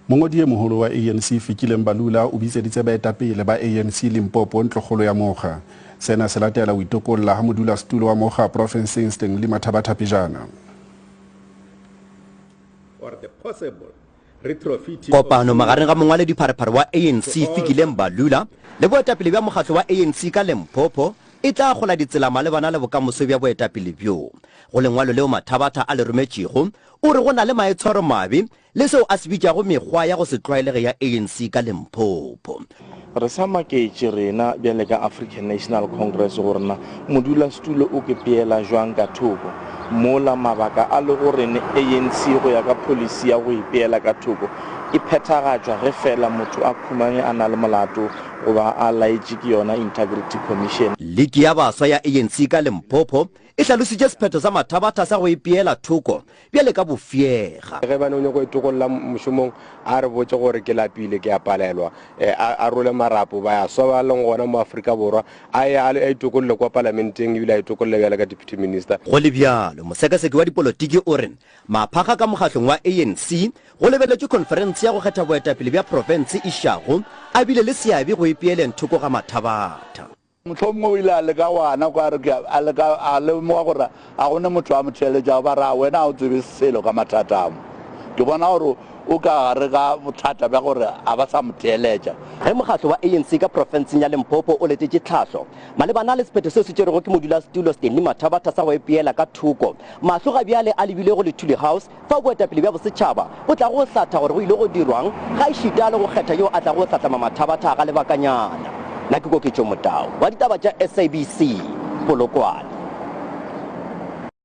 Mongodi e moholo wa ANC Fikile Mbalula o bitseditse baetapele ba ANC Limpopo ntlokgolo ya mokga. Sena se latela ho itokolla ha modulasetulo wa mokga profenseng Stanley Mathabatha pejana. Kopano magareng ga mongwaledipharephare wa ANC Fikile Mbalula le boetapele bja mokgatlo wa ANC ka Limpopo e tla akgola ditsela malebana le bokamoso bja boetapele bjo. Go lengwalo leo Mathabatha a le rometšego, o re go na le maitshwaromabe le seo a se bitšago mekgwa ya go se tlwaelege ya ANC ka Limpopo. Re sa maketše rena bjale ka African National Congress gore na modulasetulo o ke peela jwang ka thoko mola mabaka a le gore ANC go ya ka pholisi ya go ipeela ka thoko e phethagatšwa ge fela motho a khumane a na le molato goba a laetše ke yona Integrity Commission. Liki ya baswa ya ANC ka Limpopo e hlalositše sephetho sa Mathabatha sa go ipeela thoko bjale ka bofyega. Ge ebane o nyaka go itokolla mošomong, a re botše gore ke lapile, ke a palelwa. A role marapo. Baswa ba leng gona mo Afrika Borwa, a ye a itokolle kwa palamenteng ebile a itokolle bjale ka Deputy Minister. Go le bjalo, mosekaseki wa dipolotiki o re maphakga ka mokgahlong wa ANC go lebeletšwe khonferense ya go kgetha boetapele bja profense išago a bile le seabe go ipeeleng thoko ga Mathabatha. Mohlomongwe o ile a leka go ana kwa re ke a leka a lemoga gore a go ne motho a mo theeletšago, ba re, A wena ga o tsebe selo ka mathata a mo. Ke bona gore o ka gare ga bothata bja gore a ba sa mo theeletša. Ge mokgatlo wa ANC ka profenseng ya Limpopo o letetše tlhahlo malebana le sephetho seo se tšerwego ke modulasetulo Stanley Mathabatha sa go epeela ka thoko, mahlo ga bjale a lebile go Luthuli House fao boetapele bja bosetšhaba bo tlago go hlatha gore go ile go dirwang, gaešita le go kgetha yo a tlago go hlatlama Mathabatha ga lebakanyana. Nna ke Koketšo Motau wa ditaba tša SABC, Polokwane.